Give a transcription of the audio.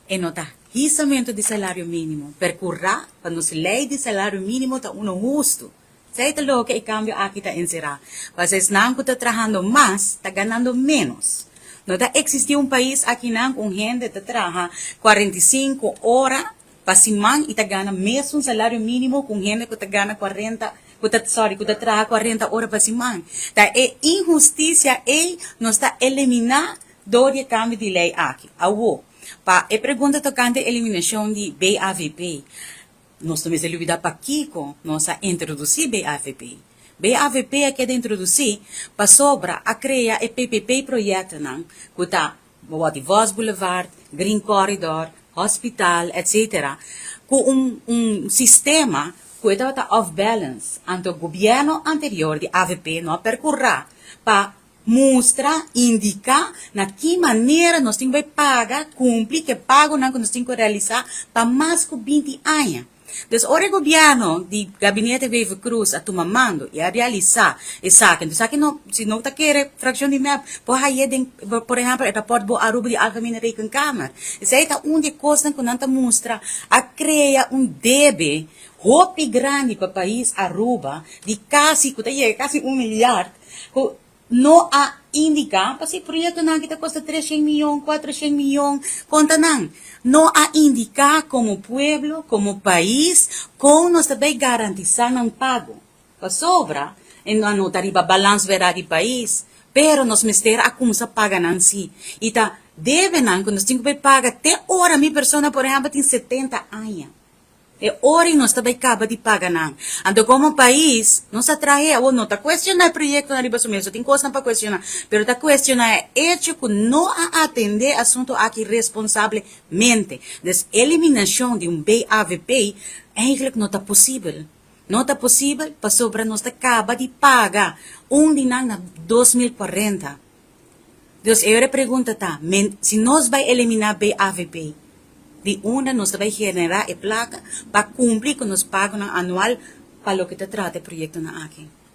E no ta hisamento di salario mínimo. Perkurá pa nos lei di salario mínimo ta uno hustu. Esei ta loke e kambio aki ta enserá. Pasobra esnan ku ta trahando mas ta ganando ménos. No ta eksistí un pais akinan ku un hende ta traha 45 ora pa siman i ta gana mesun salario mínimo ku un hende ku ta gana 40, ku ta, sorry, ku ta traha 40 ora pa siman. Ta e inhustisia ei nos ta eliminá dor di e kambio di lei aki. Awor, pa e pregunta tokante eliminashon di BAVP, nos no mester lubidá pakiko nos a introdusí BAVP. BAVP a keda introdusí pasobra a krea e PPP-proyektonan ku ta Bobòt di Vos Boulevard, Green Corridor, Hospital, etc. Ku un un sistema ku e tabata off balance. Anto gobièrnu anterior di avp no a perkurá pa Mustra, indiká na ki manera nos tin ku bai paga, kumpli ku e pagonan ku nos tin ku realisá pa mas ku 20 aña. Dus ora e gobièrnu di Gabinete Wever-Croes a tuma mando i a realisá esaki, enton esaki no, si no ta kere frakshon di mep por haye den, por ehèmpel, e rapòrt Bo Aruba di Algemene Rekenkamer. Esei ta un di e kosnan ku nan ta mustra a krea un debe hopi grandi pa pais Aruba di kasi, ku ta yega kasi un milyard, Ku no a indiká pa si proyektonan ki ta kosta 300 miyon, 400 miyon, konta nan. No a indiká komo pueblo, komo pais, kon nos ta bai garantisá nan pago. Pasobra e no a nota riba balans verá di pais, pero nos mester a kumsa paga nan si. I ta debenan ku nos tin ku bai paga te ora mi persona por ehèmpel tin 70 aña. E ora nos ta bay caba di paga nan. Anto como pais nos a trahe awor no ta cuestiona e proyectonan riba su mes, no tin cosnan pa cuestiona, pero ta cuestiona e hecho cu no a atende e asunto aki responsablemente. Dus eliminacion di un BAVP eigenlijk no ta posibel. No ta posibel pasobra nos ta caba di paga un di nan na 2040. Dus e ora e pregunta ta, men, si nos bai eliminá BAVP, di unda nos ta bai generá e plaka pa kumpli ku nos pagonan anual pa loke ta trata e proyektonan aki?